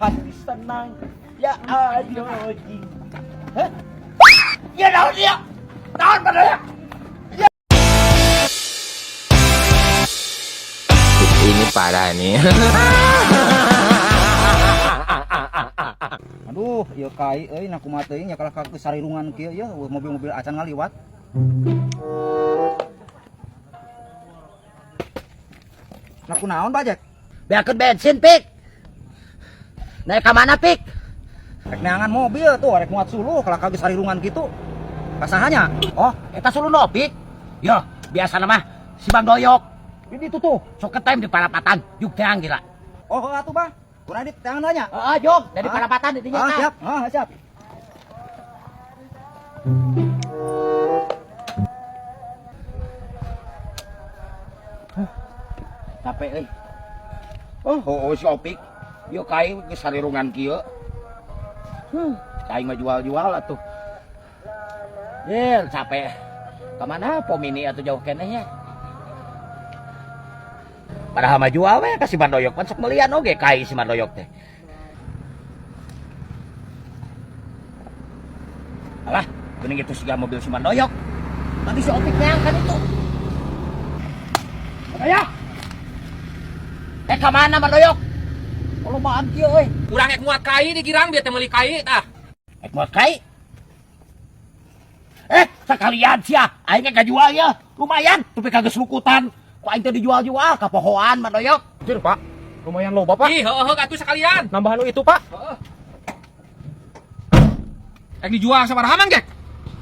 Hati senang ya aduh jing. Hah? Ya naon dia? Naon pada ya? Ini parah nih. Aduh, ieu kai euy na kumaha teuing nya kalah ka sarirungan kieu yeuh mobil-mobil acan ngaliwat. Nah kunaon Bajek? Beakeun bensin, Pik. Naik ka mana, Pik? Rek neangan mobil tuh, rek muat suluh kalah ka sarirungan kitu. Kasahanya? Oh, eta suluh no, Pik. Yo, biasa mah si Bang Doyok. Ini itu tuh. Sok ketem di parapatan, juk teang gila. Oh, atuh bah. Kurang di teangan nya. Heeh, jug, dari Ah. parapatan di dinya Ah, tah. siap. Ah, siap. Capek euy. Oh, oh, si Opik. Yo kai geus sarirungan kieu. Aing mah jual-jual atuh. Ye, capek. Ka mana pom ini atuh jauh keneh nya. Padahal mah jual we ka si Mandoyok pan sok melian oge kai si Mandoyok teh. Alah, geuning itu siga mobil si Mandoyok. Tadi si Opik neangkan itu. Mandoyok. Eh, ka mana Mandoyok? Lombaan kieu euy. Urang ek muat kai di girang biar teh meuli kai tah. Ek muat kai. Eh, sekalian sia, aing ge jual ya. Lumayan, tapi kagak selukutan. Ku aing teh dijual-jual ka pohoan Mandoyok. Jujur, Pak. Lumayan loba, Pak. Ih, heueuh atuh sekalian. Nambahan nu itu, Pak. Heeh. Ek dijual sabaraha Mang Jack?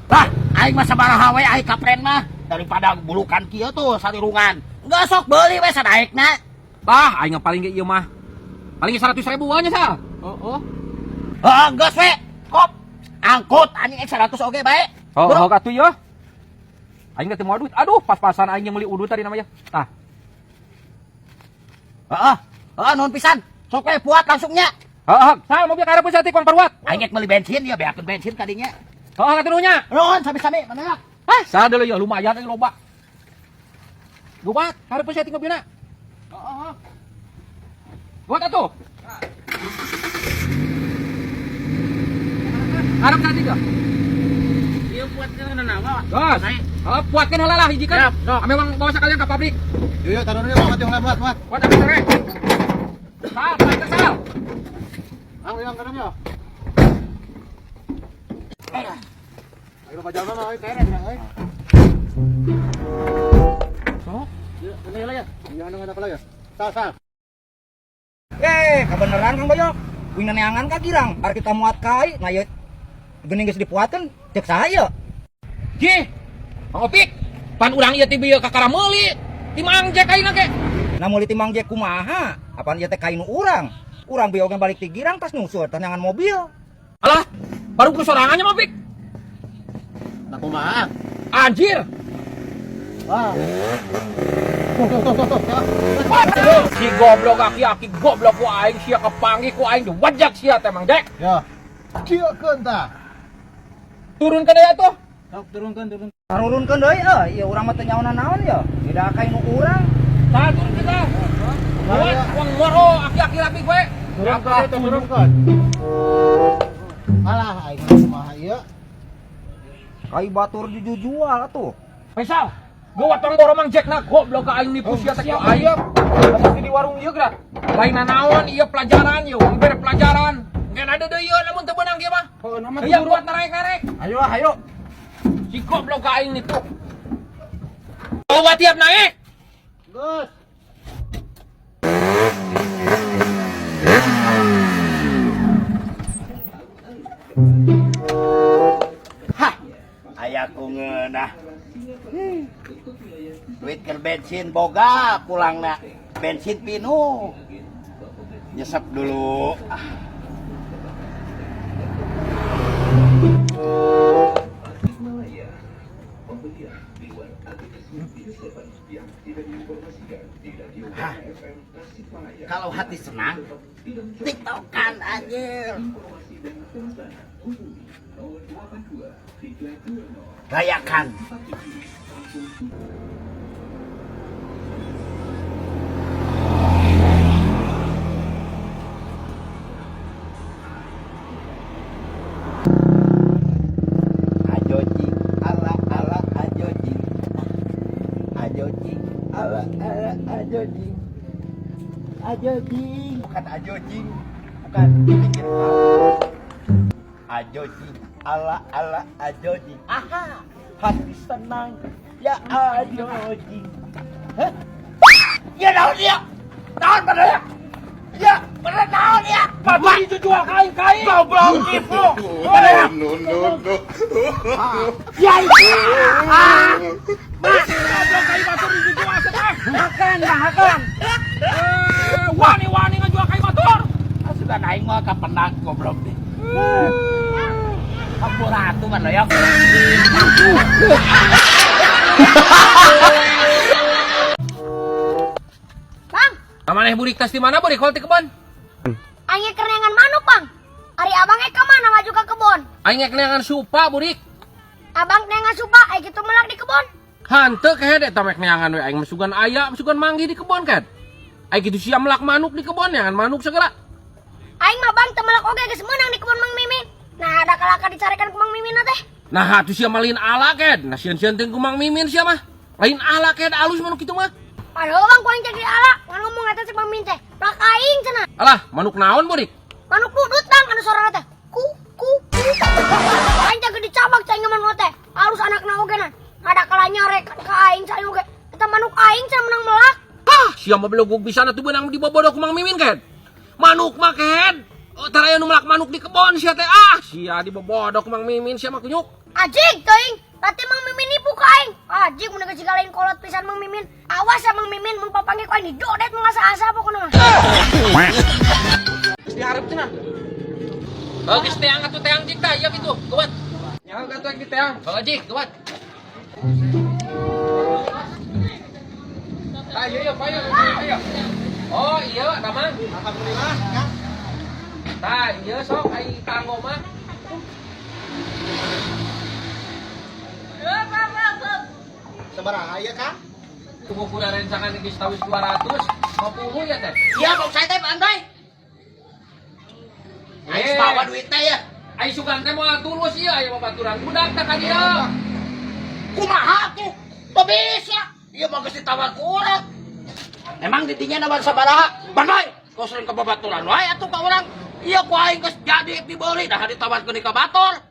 Lah, aing mah sabaraha we aing kapren mah daripada bulukan kieu tuh sarirungan. Enggak sok beuli we sadaekna. Bah, aing paling ge ieu mah. Paling ge 100 ribu nya sal. Heeh. Heeh, geus we. Kop. Angkut anjing ek 100 oge bae. Heeh, atuh ya. Aing teh moal duit. Aduh, pas-pasan aing yang meuli udut tadi namanya. Tah. Heeh. Heeh, nuhun pisan. Sok we puat langsungnya. Heeh, sal mobil ka hareupeun saeutik Mang Parwat. Aing ek meuli bensin ya beakeun bensin kadinya. Heeh, atuh nya. Nuhun sami-sami Mandoyok. Hah, sal deuleu ya lumayan euy loba. Gubat, hareupeun saeutik mobilna. Heeh. Gubat atuh. Harap saeutik ya. Ieu puatkeun naon? Gas. Heeh, puatkeun heula lah hijikeun. Siap, sok. Ame wang bawa sekalian ke pabrik. Yuk, yuk, taruh dulu, muat, muat, muat. Buat ambil sore. Sal, puatkeun sal. Ang, yang kanan ya. Ayo pajaman euy, terek euy. Sok. Ini lagi ya. Iya, anu ada lagi. Sal, sal. Eh, kebeneran Kang Doyok. Wing neangan ka girang, ar kita muat kai, nah ieu geuning geus dipuatkeun, cek saha ieu? Jih. Mang Opik, pan urang ieu ti bieu kakara meuli. Ti Mang Jack ayeuna ge. Nah meuli ti Mang Jack kumaha? Apaan ieu teh kai nu urang? Urang bieu oge balik ti girang tas nyusul teh neangan mobil. Alah, baru ku sorangannya Mang Opik. Nah, kumaha? Anjir. Wah. Tuh, tuh, tuh, tuh, tuh. Waduh, si goblok aki-aki goblok ku aing sia kepanggih ku aing diwajak sia teh Mang Jack. Ya. Kieukeun tah. Turunkeun deui atuh. Sok turunkeun, turun. Tarurunkeun deui euy, ieu urang mah teu nyaona naon ya. Beda kai nu urang. Tah turunkeun tah. Buat uang moro aki-aki rapi gue. Turunkeun, tuh, turunkeun. Alah, aing kumaha ieu? Kai batur jujual atuh. Faisal, gua watong boro Mang Jack na goblok ka aing nipu sia teh ku aing. Pasti di warung ieu geura. Lain nanaon ieu pelajaran ieu wong bere pelajaran. Ngan ada deui ieu lamun teu beunang kieu mah. Heuh, nama Iya buat narek-narek. Ayo ah, ayo. Si goblok ka aing nipu. Bawa tiap naik. Geus. Hah, aya ku ngeunah. Duit keur bensin boga pulangna. Bensin pinuh. Nyesep dulu. Ah. Hah. Kalau hati senang, tiktokan anjir. Rayakan. Ajo jing. Ajo jing, bukan ajo jing. Bukan dipikir. Ajo jing. Ala ala ajo jing. Aha. Hati senang. Ya ajo jing. Hah? Ya naon dia? Naon pada ya? Ya, pada naon ya? Batur itu jual kain kain. Goblok tipu. Pada ya? No, no, no. Ya, ah. Goblok kain batur itu jual seteh. Makan, makan. Eh, wani-wani ngajual kain batur. Ah, sudah aing mah kapenang goblok deh. Hampura atuh man ya. Bang, Kamaneh burik tas di mana burik kalau di kebon? aing keur neangan manuk, Bang. Ari abang ka mana maju ke kebon? Aing ek neangan supa burik. Abang neangan supa, aing kitu melak di kebon. Hanteu kehed eta mek neangan we aing masukan aya, masukan manggi di kebon kan. Aing kitu sia melak manuk di kebon neangan manuk segala. Aing mah bang teu melak oge geus meunang di kebon Mang Mimin. Nah, ada kalaka dicarekan ku Mang Mimin teh. Nah, atuh sia mah lain ala ked. Nah, sieun-sieun teh ku Mang Mimin sia mah. Lain ala ked alus manuk kitu mah. Padahal bang ku aing cek di ala, ngan ngomong eta cek Mang Mimin teh. Plak aing cenah. Alah, manuk naon burik? Manuk dudut bang anu sorana teh. Ku ku ku. Aing teh gede cabak cai manuk teh. Alus anakna oge nan. Ada kala nyarek ka aing cai oge. Eta manuk aing cenah menang melak. Hah, sia mah belogog bisa atuh beunang dibobodo ku Mang Mimin ked. Manuk mah ked. Oh, tara aya nu melak manuk di kebon sia teh. Ah, sia dibobodo ku Mang Mimin sia mah kunyuk. Ajig teuing. Berarti Mang Mimin nipu ka aing. Ajig mun geus lain kolot pisan Mang Mimin. Awas ya Mang Mimin mun papanggih ku aing didodet mengasa-asa pokona mah. Geus dihareup cenah. Oh, geus teang atuh teang jik tah, ieu kitu. Kuat. Nyaho ka tuh di teang. Oh, jik, kuat. Ah, iya, iya, payo, ayo. Oh, iya, Damang. Alhamdulillah, Kang. Tah, iya sok ai kanggo mah. Sabaraha ya, Kang? Tunggu kurang rencangan geus tawis 250 ya teh. Iya, bang saya teh pandai. Aing Eh. bawa duit teh ya. Ai sugan teh moal tulus ieu aya babaturan budak teh ka dieu. Kumaha tuh? Teu bisa. Ieu mah geus ditawar ku urang. Emang didinya nawar sabaraha? Bandai, kau sering ke babaturan wae atuh ka urang. Ieu ku aing geus jadi dibeli dah ditawarkeun ka batur.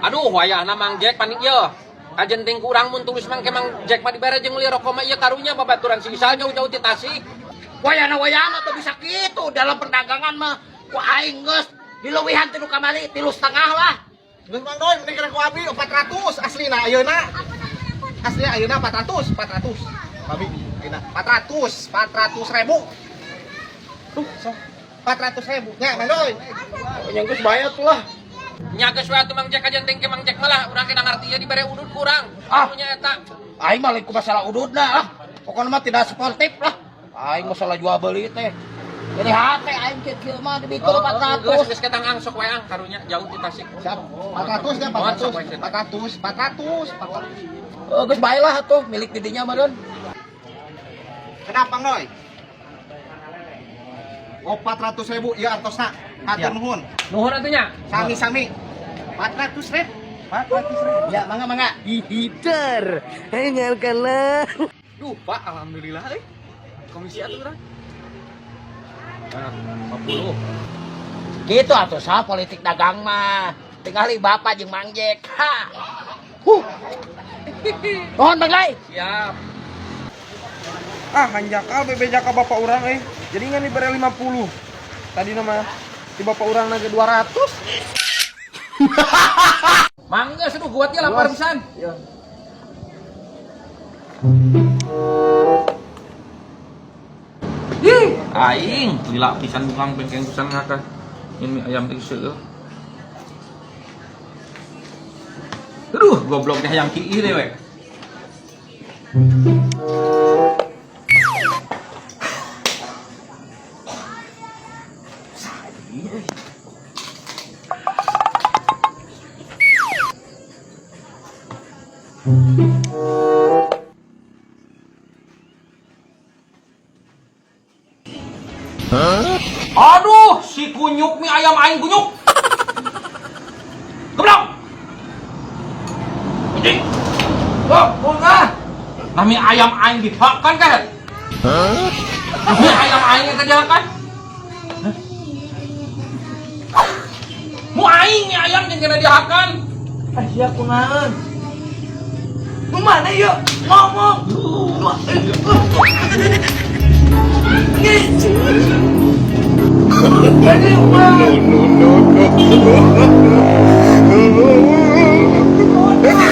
Aduh, wayahna Mang Jack panik ieu. Kajenting ku urang mun tulus mang ke Mang Jack mah dibere jeung meuli rokok mah ieu karunya babaturan si Isal jauh-jauh ti Tasik. Wayana-wayana tuh bisa gitu dalam perdagangan mah. Ku aing geus dileuwihan ti nu kamari 3,5 lah. Geus Mang Doi, mending kena ku abi 400 aslina ayeuna. Asli ayeuna 400, 400. Abi ayeuna 400, 400 ribu. Tuh, sok. 400 ribu. Nya, Mang Doi. Yang geus bayar tuh lah. Nya geus we atuh Mang Jack kajenting ke Mang Jack malah urang kena ngarti ieu dibere udud ku urang. Ah. Karunya eta. Aing mah lain ku masalah ududna ah. Pokoknya mah tidak sportif lah. Aing masalah jual beli teh. Jadi hate aing kieu mah dibikul Geus 400. geus ketang ang sok we ang karunya jauh ti Tasik. Siap. 400 nya, 400. 400, 400, 400. Oh, geus bae lah atuh milik didinya meureun. Kenapa, Mang Doi? Oh, 400 ribu, iya artosna. Hatur nuhun. Nuhun atuh nya. Sami-sami. 400 ribu. 400 ribu. Ya, mangga mangga. Duh, Pak, alhamdulillah euy. Komisi atuh urang. Nah, 50. Gitu atuh sah politik dagang mah. Tinggali bapak jeung Mang Jack. Ha. Huh. Nuhun Bang Lai. Siap. Ah, hanjakal bebeja ka bapak urang euy. Jadi ngan dibere 50. Tadi nama di bapak urang nage 200. Mangga seduh kuat ya lapar pisan. Iya. Ih, aing lila pisan bukan bengkeng pisan ngaka. Ini mie ayam teh seueuh. Aduh, goblok teh hayang kieu deh we. Aduh, si kunyuk mie ayam aing kunyuk. Goblok. Anjing. Oh, ah. Nah mie ayam aing dihakan kan. Ini ayam aing eta dihakan. Hah? Mu aing nih ayam yang kena dihakan. Ah, sia kunaon? Nu mana yuk? Ngomong. Ini mah. No, no, no.